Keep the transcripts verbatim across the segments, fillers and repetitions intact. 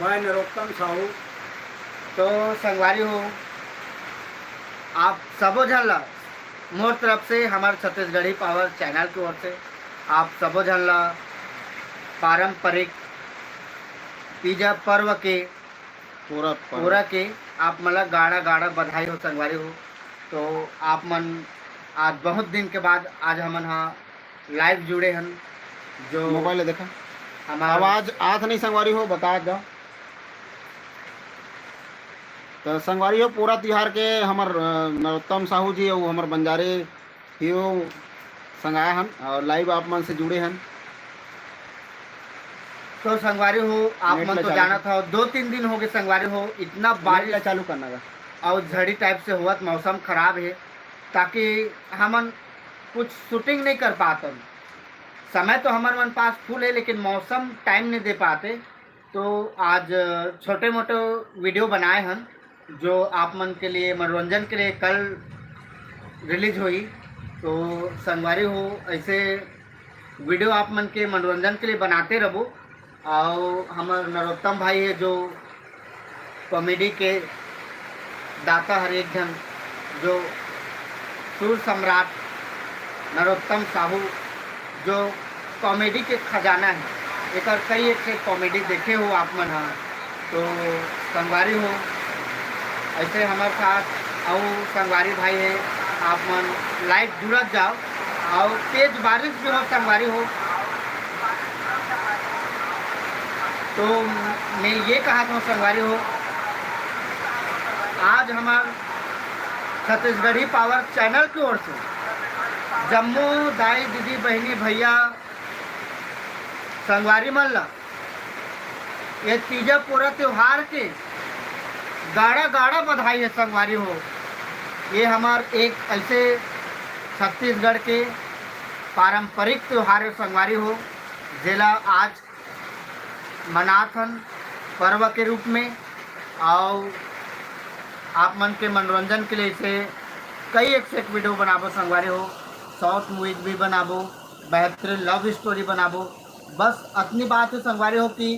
मैं नरोत्तम साहू। तो संगवारी हो, आप सबो झन ला मोर तरफ से, हमर छत्तीसगढ़ी पावर चैनल की ओर से आप सबो झन ला पारंपरिक तीजा पर्व के पूरा पर्व। पूरा के आप मन ला गाड़ा गाड़ा बधाई हो संगवारी हो। तो आप मन आज बहुत दिन के बाद आज हमन हा लाइव जुड़े हन। जो मोबाइल ले देखा, हमार आवाज आत नहीं संगवारी हो, बता दो। तो संगवारी हो, पूरा तिहार के हमर, अ, नरोत्तम साहू जी अउ हमर बंजारे हियो संग आए हन और लाइव आप मन से जुड़े हन। तो संगवारी हो, आप नेट मन ला तो चालू जानत कर। हो, दो तीन दिन हो गए संगवारी हो, इतना नेट ला बारिश चालू करना गा। और झड़ी टाइप से हुआ, मौसम खराब है, ताकि हमन कुछ शूटिंग नहीं कर पाते। समय तो हमर मन पास फुल है, लेकिन मौसम टाइम नहीं दे पाते। तो आज छोटे मोटे वीडियो बनाए हन, जो आप मन के लिए, मनोरंजन के लिए कल रिलीज होई। तो संगवारी हो, ऐसे वीडियो आप मन के मनोरंजन के लिए बनाते रहबो। और हमर नरोत्तम भाई है, जो कॉमेडी के दाता हर एक झन, जो सुर सम्राट नरोत्तम साहू, जो कॉमेडी के खजाना है, एकर कई एक से कॉमेडी देखे हो आप मन हा। तो संगवारी हो, ऐसे हमर साथ अउ संगवारी भाई है, आप मन लाइव जुड़त जाओ। और तेज बारिश भी हो संगवारी हो। तो मैं ये कहा था संगवारी हो, आज हमार छत्तीसगढ़ी पावर चैनल की ओर से जम्मो दाई, दीदी, बहिनी, भैया, संगवारी मन ला ये तीजा पोरा त्योहार के गाड़ा गाड़ा बधाई है संगवारी हो। ये हमार एक ऐसे छत्तीसगढ़ के पारंपरिक त्योहार है संगवारी हो, जेला आज मनाथन पर्व के रूप में। और आप मन के मनोरंजन के लिए इसे कई एक से एक वीडियो बनाबो संगवारी हो, शॉर्ट मूवीज भी बनाबो, बेहतरीन लव स्टोरी बनाबो। बस अतनी बात है संगवारी हो कि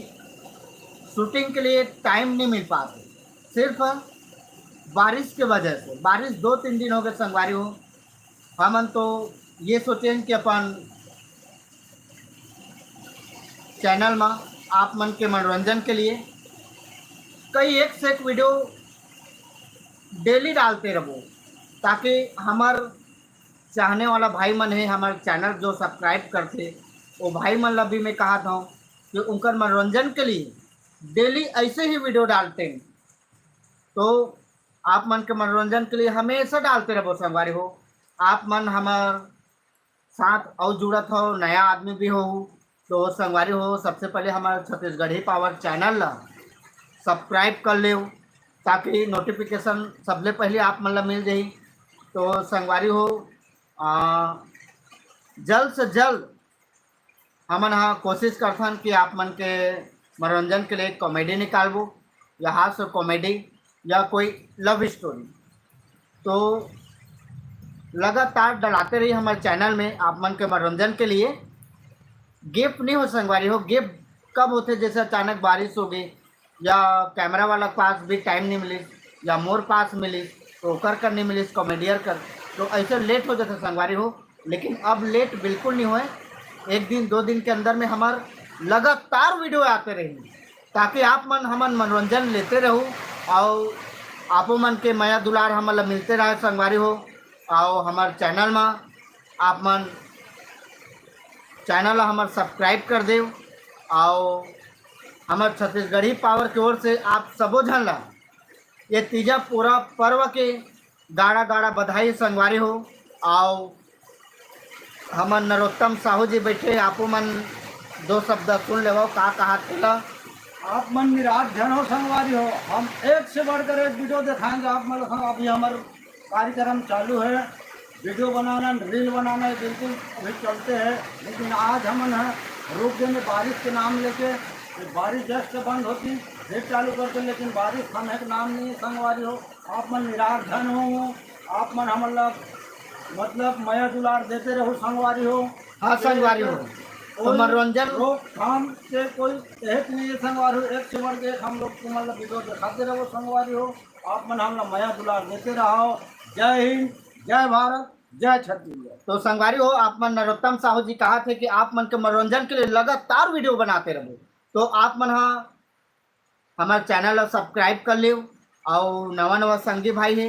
शूटिंग के लिए टाइम नहीं मिल पाते, सिर्फ बारिश के वजह से। बारिश दो तीन दिन हो गए संगवारी हो। हमन तो ये सोचेन कि अपन चैनल में आप मन के मनोरंजन के लिए कई एक से एक वीडियो डेली डालते रहबो, ताकि हमार चाहने वाला भाई मन है, हमार चैनल जो सब्सक्राइब करते, वो भाई मन ला भी मैं कहा था कि उनकर मनोरंजन के लिए डेली ऐसे ही वीडियो डालते हैं। तो आप मन के मनोरंजन के लिए हमेशा डालते रहबो संगवारी हो। आप मन हमार साथ अउ जुड़त हो, नया आदमी भी हो, तो संगवारी हो, सबसे पहले हमारे छत्तीसगढ़ी पावर चैनल ला सब्सक्राइब कर लेव, ताकि नोटिफिकेशन सबले पहले आप मन ला मिल जाही। तो संगवारी हो, आ, जल्द से जल्द हमन हा कोशिश करथन कि आप मन के मनोरंजन के लिए कॉमेडी निकालबो, या हास्य कॉमेडी, या कोई लव स्टोरी। तो लगातार डलाते रही हमारे चैनल में आप मन के मनोरंजन के लिए। गैप नहीं हो संगवारी हो, गैप कब होते, जैसे अचानक बारिश हो गई या कैमरा वाला के पास भी टाइम नहीं मिलिस या मोर पास मिलिस तो ओकर कर नहीं मिलिस, कॉमेडियर कर, तो ऐसे लेट हो जाता संगवारी हो। लेकिन अब लेट बिल्कुल नहीं होए, एक दिन दो दिन के अंदर में हमार लगातार वीडियो आते रहेंगे, ताकि आप मन हमन मनोरंजन लेते रहू और आपो मन के मया दुलार हमन ला मिलते रहे संगवारी हो। और हमार चैनल में आप मन चैनल ला हमार सब्सक्राइब कर देव। और हमार छत्तीसगढ़ी पावर की ओर से आप सबो झन ला ये तीजा पूरा पर्व के गाड़ा गाड़ा बधाई संगवारी हो। और हमर नरोत्तम साहू जी बैठे, आपो मन दो शब्द सुन लेवो, का कहा तेला। आप मन निराश झन हो संगवारी हो, हम एक से बढ़कर एक वीडियो दिखाएंगे आप मन ला। अभी हमारे कार्यक्रम चालू है, वीडियो बनाना, रील बनाना, ये बिल्कुल अभी चलते हैं। लेकिन आज हमन ह रुक गए बारिश के नाम लेके, ये बारिश जस्ट बंद होती फिर चालू करते, लेकिन बारिश थमे के नाम नहीं है संगवारी हो। आप मन निराश झन हो, आप मन हमन ला मतलब मया दुलार देते रहो संगवारी हो। हाँ संगवारी हो। तो मनोरंजन रोकथाम के कोई तहत नहीं है संगवारी हो। एक से बढ़ के एक हम लोग तुमन ला वीडियो दिखाते रहो संगवारी हो। आप मन हमला मया दुलार देते रहो। जय हिंद, जय भारत, जय छत्तीसगढ़। तो संगवारी हो, आप मन नरोत्तम साहू जी कहा थे कि आप मन के मनोरंजन के लिए लगातार वीडियो बनाते रहो। तो आप मन हा हमारे चैनल ला सब्सक्राइब कर लियो। और नवा नवा संगी भाई है,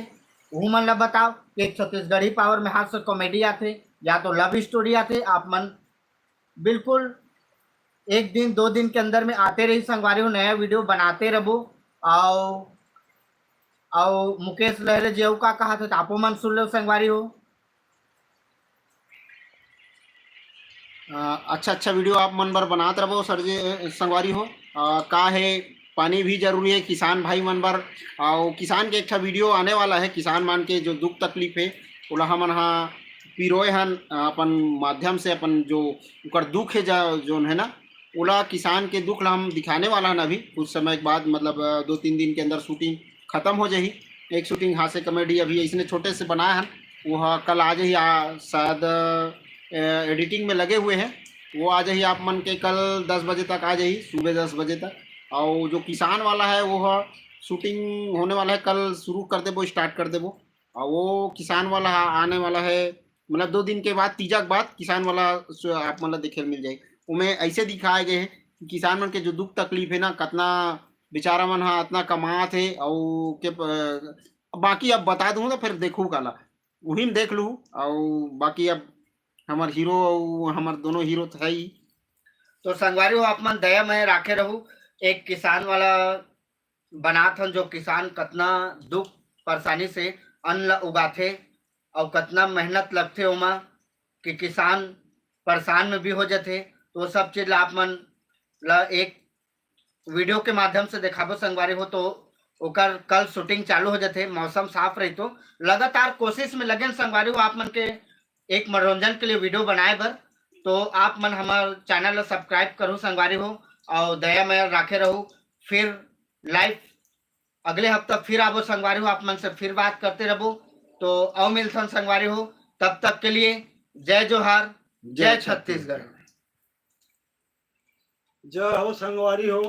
वो मन ला बताओ कि एक छत्तीसगढ़ी पावर में हास्य कॉमेडी आते या तो लव स्टोरी आते, आप मन बिल्कुल एक दिन दो दिन के अंदर में आते रही संगवारी हो, नया वीडियो बनाते रहो। और और मुकेश लहरे जी अउ का कहा थे, तो आपो मन सुन लो संगवारी हो। अच्छा अच्छा वीडियो आप मन बर बनात रहो सर जी। संगवारी हो, आ, का है, पानी भी जरूरी है किसान भाई मन बर। और किसान के एक वीडियो आने वाला है, किसान मन के जो दुख तकलीफ है, ओला हमन हा पिरोए हन अपन माध्यम से, अपन जो उकर दुख है, जोन है ना, ओला किसान के दुख ला हम दिखाने वाला हन अभी कुछ समय के बाद, मतलब दो तीन दिन के अंदर शूटिंग खत्म हो जाही। एक शूटिंग हास्य कॉमेडी अभी इसने छोटे से बनाया है, वो कल आ जाही, शायद एडिटिंग में लगे हुए हैं, वो आ जाही आप मन के कल दस बजे तक आ जाही, सुबह दस बजे तक। और जो किसान वाला है वो शूटिंग होने वाला है, कल शुरू कर देबो, स्टार्ट कर देबो। और वो किसान वाला आने वाला है, मतलब दो दिन के बाद, तीजा के बाद किसान वाला आप मतलब देखे मिल जाए। उमें ऐसे दिखाए गए हैं कि किसान मन के जो दुख तकलीफ है ना, कितना बेचारा मन हा इतना कमात है और के बाकी अब बता दूँ तो फिर देखू काला, वही में देख लू। और बाकी अब हमार हीरो और हमार दोनों हीरो तो है ही। तो संगवारी हो, आप मन दया में राखे रहू। एक किसान वाला बनात हन, जो किसान कतना दुख परेशानी से अन्न ल उगाथे और कतना मेहनत लगथे ओमा, कि किसान परेशान में भी हो जाथे। तो वो सब चीज ला आप मन ला एक वीडियो के माध्यम से देखाबो संगवारी हो। तो ओकर कल शूटिंग चालू हो जाथे, मौसम साफ रही तो। लगातार कोशिश में लगे संगवारी हो आप मन के एक मनोरंजन के लिए वीडियो बनाए बर। तो आप मन हमार चैनल ला सब्सक्राइब करू संगवारी हो और दया में राखे रहू। फिर लाइव अगले हफ्ता फिर आबो संगवारी हो, आप मन से फिर बात करते रहबो। तो अउ मिलथन संगवारी हो, तब तक के लिए जय जोहार, जय छत्तीसगढ़। जय हो संगवारी हो।